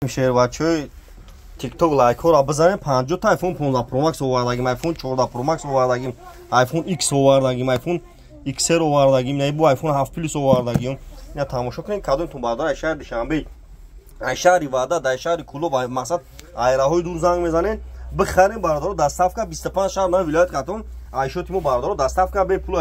Шербачои ТикТок, лайкҳоро бизанем. 50 та iPhone 15 Pro Max овардагим, iPhone 14 Pro Max овардагим, iPhone X овардагим, iPhone XR овардагим, на бу iPhone 7 Plus овардагим. Ина тамошо кунед, кадомтон бародар ай шаҳри Душанбе, ай шаҳри Ваҳдат, ай шаҳри Кӯлоб, ай мақсад айраҳои дур занг мезанед, бихарем, бародаро. Доставка 25 шаҳр на вилоят Хатлон айшоти мо, бародаро, доставка бепул.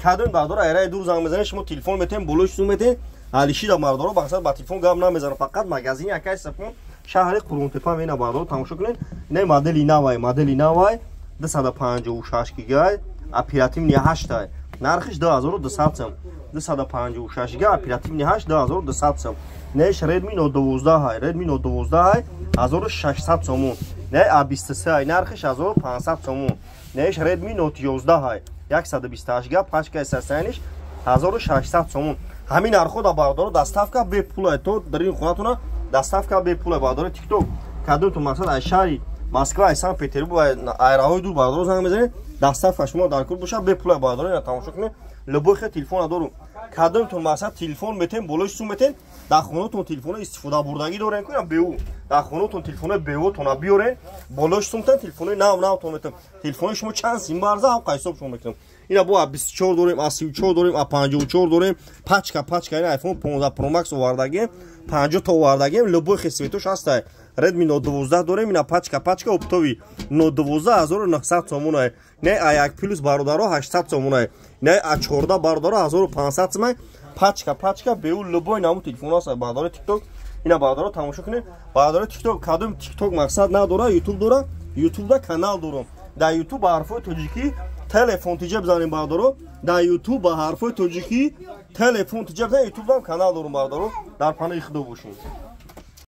Кадом бародаро айраи дур занг мезанед, шумо телефон метем, болои сум метем, алишида, бародаро, мақсад ба телефон гап намезанам, фақат магазини акай Сапон, шаҳри Қурғонтепа. Мена, бародаро, тамошо кунед, не модели навай, модели навай, 256 гигай, оперативный 8, нархиш 2200 сом, 256 гига, оперативный 8, 2200 сом. Неш Redmi Note 12 ҳай, Redmi Note 12 ҳай, 1600 сомон. Не A23 ҳай, нархиш 1500 сомон. Неш Redmi Note 11 ҳай, 128 гига, пачкаи сасаниш 1600 сомон. Ҳамин нархҳо да, бародаро, доставка бепул, то дар ин хонатона доставка бепул. Бародаро ТикТок, кадомтон мақсад аз шаҳри Москва, ай Санкт Петербург, айраҳои дур, бародаро, занг мезанед, доставка шумо дар кор боша, бепул. Бародаро, ина тамошо кунед, любой хел телефона дорум. Кадомтон мақсад телефон метем, болои сум метем, дар хонатон телефоно истифода бурдагӣ дорем кунам беу, дар хонатон телефонои беотона биёрен, болои сумтан телефонои нав навтон метем. Телефонои шумо чанд сим барза, ҳам ҳисоб шумо мекунам. Ина бо А24 дорем, А34 дорем, А54 дорем, пачка пачка. Ина iPhone 15 Pro Max овардагем, 50 та овардагем, любой хел цветош ҳастай. Redmi Note 12 дорем, ина пачка пачка, оптовый Note 12 1900 сомонай. Не А1 Plus, бародаро, 800 сомонай. Не А14, бародаро, 1500 сомонай, пачка пачка, беу, любой наму телефон ҳаст, бародари ТикТок. Ина, бародаро, тамошо кунед. Бародари ТикТок, кадом ТикТок мақсад надора, Ютуб дора, Ютубда канал дорам. Дар Ютуб ба ҳарфҳои тоҷикӣ телефон тиҷа бизанем, бародаро. Дар Ютуб ба ҳарфҳои тоҷикӣ телефон тиҷа бизанем, Ютубдам канал дорам, бародаро. Дар паноҳи Худо бошем.